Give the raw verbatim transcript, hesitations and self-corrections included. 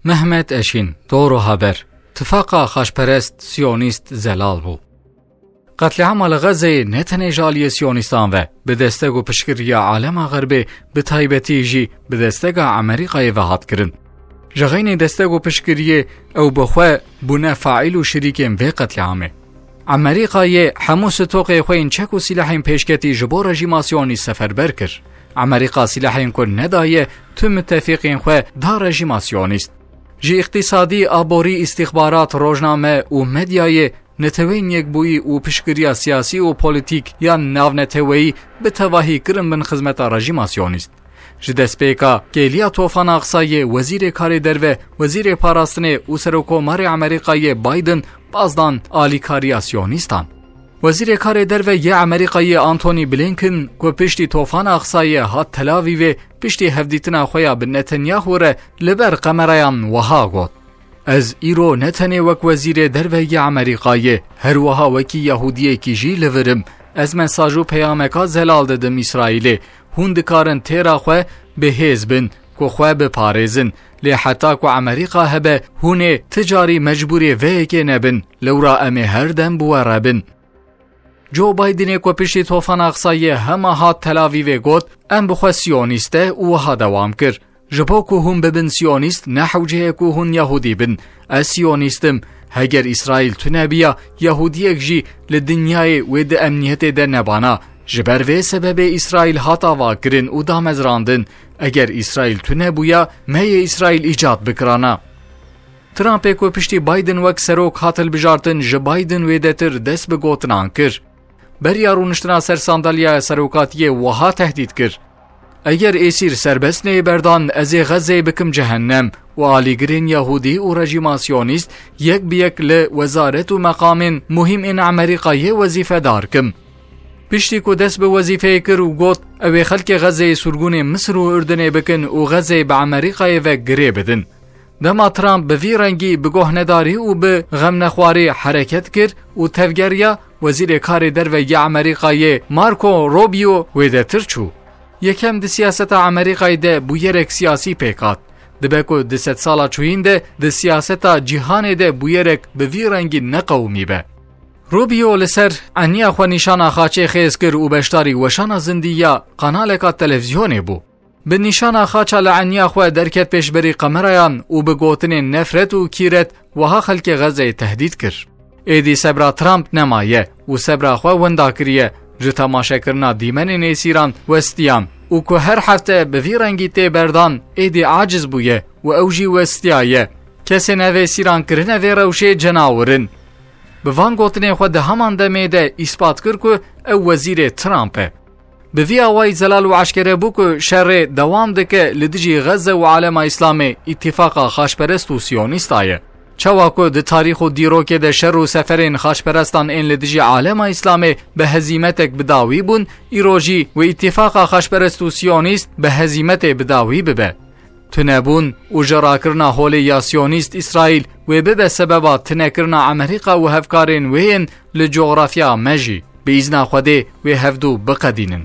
Mehmet Eşîn, Doğru Haber. Tifaqa xaçperest, siyonîst zelal bû. Qetlîama li Xezeyê ne tenê ji aliyê siyonîstan ve, bi destek û piştgiriya alema Xerbê, bi taybetî jî bi desteka Amerîkayê ve hat kirin. Ji xeynê destek û piştgiriyê ew bi xwe bûne faîl û şirîkên vê qetlîamê. Amerîkayê hemû stoqê xwe yên çek û sîlehên pêşketî ji bo rejîma siyonîst seferber kir. Amerîka sîlehên ku nedaye tu mitefîqên xwe da rejîma siyonîst. Ji îqtîsadî, aborî, îstîxbarat, rojname û medyayê, Neteweyên Yekbûyî û piştgiriya siyasî û polîtîk ya navneteweyî bi tevahî kirin bin xizmeta rejîma siyonîst. Ji destpêka kêliya Tofan Aksayê, Wezîrê Karê Derve, Wezîrê Parastinê û Serokomarê Amerîkayê Biden baz dan alîkariya siyonîstan. Wezîrê Karê Derve yê Amerîkayê Antony Blinken, ku piştî Tofan Aksayê hat Tel Avîvê, piştî hevdîtina xwe ya bi Netanyahu re li ber kamerayan wiha got: Ez îro ne tenê wek Wezîrê Derve yê Amerîkayê, her wiha wekî Yahûdiyekî jî li vir im. Ez mesaj û peyameka zelal didim Îsraîlê. Hûn dikarin têra xwe bi hêz bin, ku xwe biparêzin. Lê heta ku Amerîka hebe, hûn ê ti carî mecbûrê vê yekê nebin. Lewra em ê her dem bi we re bin. Joe Bidenê ku piştî Tofan Aksayê hema hat Tel Avîvê got: Em bi xwe siyonîst e û wiha dewam kir: Ji bo ku hûn bibin siyonîst, ne hewce ye ku hûn Yahûdî bin. Ez siyonîst im. Heger Îsraîl tune biya, Yahûdiyek jî li dinyayê wê di emniyetê de nebana. Ji ber vê sebebê Îsraîl hat avakirin û damezrandin. Eger Îsraîl tune bûya, me yê Îsraîl îcad bikirana. Trumpê ku piştî Biden wek serok hat hilbijartin, ji Biden wêdetir dest bi gotinan kir. Beriya rûniştina ser sandalyaya serokatiyê wiha tehdît kir: Eger êsîr serbest neyê berdan, ez ê Xezeyê bikim cehennem û alîgirên Yahûdî û rejîma siyonîst yek bi yek li wezaret û meqamên muhîm ên Amerîkayê wezîfedar kim. Piştî ku dest bi wezîfeyê kir û got, ew ê xelkê Xezeyê surgûnê Misir û Urdunê bikin û Xezeyê bi Amerîkayê ve girê bidin. Dema Trump bi vî rengî bi gohnedarî û bi xemnexwarî hereket kir û tevgeriya, Wezîrê Karê Derve yê Amerîkayê Marco Rubio wêdetir çû. Yekem di siyaseta Amerîkayê de bûyerek siyasî pêk hat. Dibe ku di sedsala çûyîn de di siyaseta cîhanê de bûyerek bi vî rengî neqewimî be. Rubio li ser eniya xwe nîşana xaçê xêz kir û beşdarî weşana zindî ya kanaleka televîzyonê bû. Bi nîşana xaça li eniya xwe derket pêşberî kamerayan û bi gotinên nefret û kîret wiha xelkê Xezeyê tehdît kir: Êdî sebra Trump nemaye û sebra xwe winda kiriye. Ji temaşekirina dîmenên êsîran westiyan û ku her hefte bi vî rengî tê berdan, êdî aciz bûye û ew jî westiyaye. Kesên ev êsîran kirine vê rewşê cenawir in. Bi van gotinên xwe di heman demê de îspat kir ku ew wezîrê Trump e. Bi vî awayî zelal û eşkere bû ku şerê dewam dike li dijî Xezze û alema Îslamê, îtîfaqa xaçperest û siyonîsta ye. Çawa ku di tarîx û dîrokê de şer û seferên xaçperestan ên li dijî alema Îslamê bi hezîmetek bi dawî bûn, îro jî wê îtîfaqa xaçperest û siyonîst bi hezîmetê bi dawî bibe. Tunebûn û ji rakirina holê ya siyonîst Îsraîl wê bibe sebeba tunekirina Amerîka û hevkarên wê yên li cografya me jî. Bi îzna Xwedê wê hevdû biqedînin.